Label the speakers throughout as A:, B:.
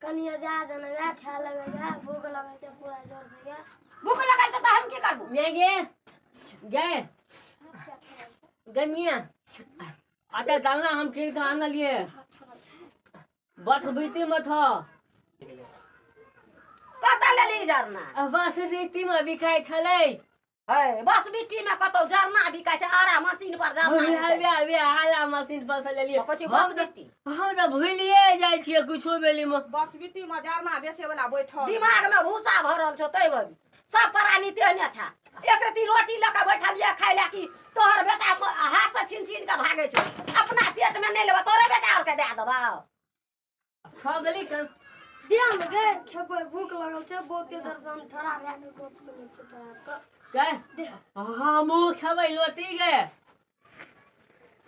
A: कनिया जा देना गे, खा लेबै गे, भूख लगै छै पूरा जोर से गे।
B: भूख लगल छै तऽ हम की करबू?
C: गे गे गे गे मियाँ, आटा डालना हम कीन के आनलिए, बसबिटी में था।
B: कतऽ लेली जरना?
C: बसबिटी में बिकाइ छलै।
B: है बसबिटी में कतौ जरना बिकाइ छै? आरा मशीन पर जरना
C: वे वे वे आला मशीन पर से लेलिए।
B: कहै छै
C: हम तऽ
B: बसबिटी।
C: हम तऽ भूलिए जाइ छियै कुछो बेली में।
D: बसबिटी में जरना बेचे वाला बैठल।
B: दिमाग में भूसा भरल छौ तै बड़ी सब प्राणी तेहने छा। एक रति रोटी लऽ कऽ बैठलियै खाय लए कि तोहर बेटा हाथ से छीन छीन कऽ भागै छौ। अपना पेट में नहि लेबऽ, तोरे बेटा और के दए देबौ।
C: खा गेली कन
A: दिया ने गे, खेबै, भूख लगल छै बहुते देर से हम ठड़ा भए कऽ गप सुनै छियै तोरा के।
C: गे हमहूँ खेबै लोटी गे।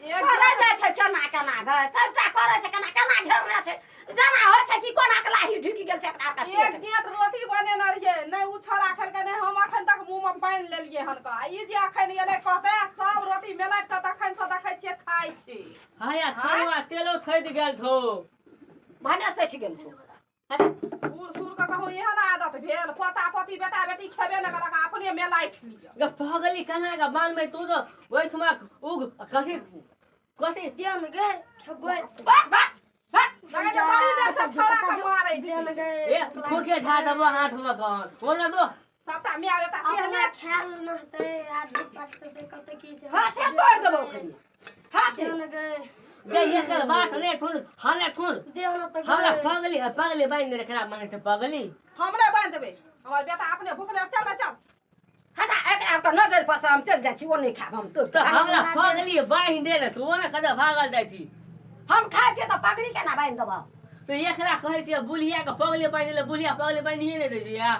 B: करै जाइ छै केना केना गे, सबटा करै छै केना केना घेरने छै, जेना होइ छै कि कोना के लाही ढुकि गेल छै एकरा आरके
D: एक
B: पेट में।
D: गेंट रोटी बनेने रहियै, नहि ओ छोड़ा खेलकै, नहि हम अखन तक मुँह में पानि लेलियै हन कऽ। आ ई जे अखन एलै कहतै सब रोटी मेलैट कऽ तखन से देखै छियै खाइ छी।
C: हाया खावा तेलो थैत गेल छौ।
B: भने सठि गेल छौ।
D: बूढ़ सूढ़ के कहूँ एहन आदत भेल, पोता पोती बेटा बेटी खेबे नहि करक, अपने मेलाइट लिअ।
C: गे पगली केना के बानबै तू तऽ ओहिठमा उग कथी कथी
A: दिया ने गे, खेबै।
B: भाग भाग भाग।
D: देखै छियै बड़ी देर से छोड़ा के मारै
A: दिया
D: छै।
A: ने गे,
C: ए थूके झा देबो हाथ में कह कोना दो।
D: सबटा माय बेटा
A: अपना
D: तेहने
A: खायल नहतै, आदमी पास करतै की छै।
B: हाथे तोड़ि देबौ खनी हाथे।
A: दिया ने गे।
C: गे एकर बात नहि थुन हले थुन।
A: दिया ने तऽ
C: हमरा
A: गे।
C: पगली पगली बान्हि दे खराब मानै छै पगली।
D: हम नहि बान्हि देबै, हमर बेटा अपने भुखले। चल ने चल।
B: हटा एकरा आरके नजर पर से हम चलि जाइ छी, ओ नहि खायब हम तोड़ि
C: तऽ
B: कऽ।
C: हमरा पगली बान्हि दे ने, तू ने कतऽ भागल जाइ छी।
B: हम खाइ छियै तऽ पगड़ी केना बान्हि देबौ?
C: तऽ एकरा कहै छियै बुढ़िया के पगली बान्हि देले, बुढ़िया पगली बान्हिए नहि दै छै।